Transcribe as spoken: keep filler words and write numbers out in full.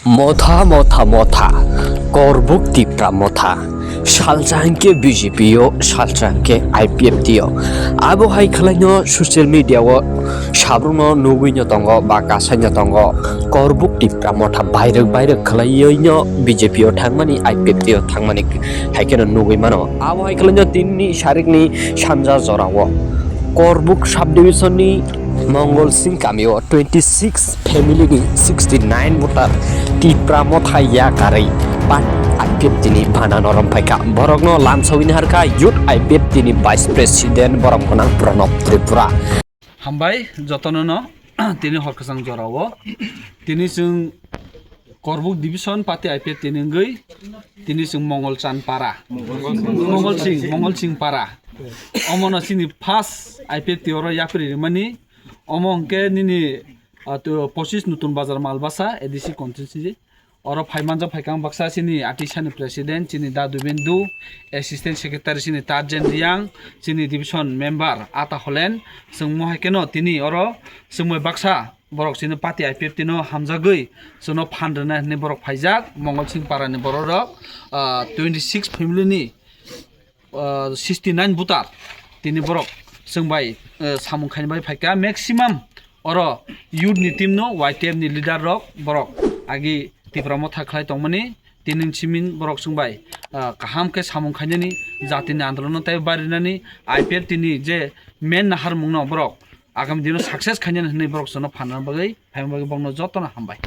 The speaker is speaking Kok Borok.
Motha, motha, motha. Korbuk Tipra motha. Salsa hwnkhe B J P o, salsa hwnkhe I P F T o. Abo hai khwlaino social media o sabrukno nugwino tongo ba kasaino tongo. Korbuk Tipra motha bairwk bairwk khwlaiwino B J P o thangmani, I P F T o thangmani hai kheno nugwi mano. Abo hai khwlaino tinini sarikni sanja jorao Korbuk subdivision ni Mongol Singh kamio twenty six family ni sixty nine voter Tipra motha yakarwi party I P F T ni bana norom phaikha. Borokno lamsawini harkha youth I P F T ni vice president borok gwnang Pranab Tripura. Hambai jotono no tini hor kwchang jorao tini chwng Korbuk division party I P F T ni wngwi tini chwng Mongol Chan para, Mongol Singh, Mongol Singh para. Omono chini first I P F T oro yapri rimani. Omo hwnkhe nini, ah, tu, pochis Nutun Bazar Malbasa A D C constituency. Oro phai manjak phaikha ang baksa chini atisani president, chini Da Dubendu, assistant secretary chini Tarjen Riang, chini division member Ata Holen. Chwng mo hai kheno tini oro chwngbai baksa borok chini party I P F T no hamjagwi chwngno phan rwna hinwi borok phaijak. Mongol Singh para ni borok rok, ah, twenty six family ni, ah, sixty nine voter tini borok chwngbai, ah, samung khaini bai phaikha. Maximum oro youth ni team no Y T F ni leader rok borok agi Tipra motha khlai tongmani tini simin borok chwngbai, ah, kaham khe samung khainani jatini andolon no tei barinani I P F T ni je main naharmung no borok agami dino success khainani hinwi borok chwngno phan rwna bagwi phaima bagwi borokno jotono hambai.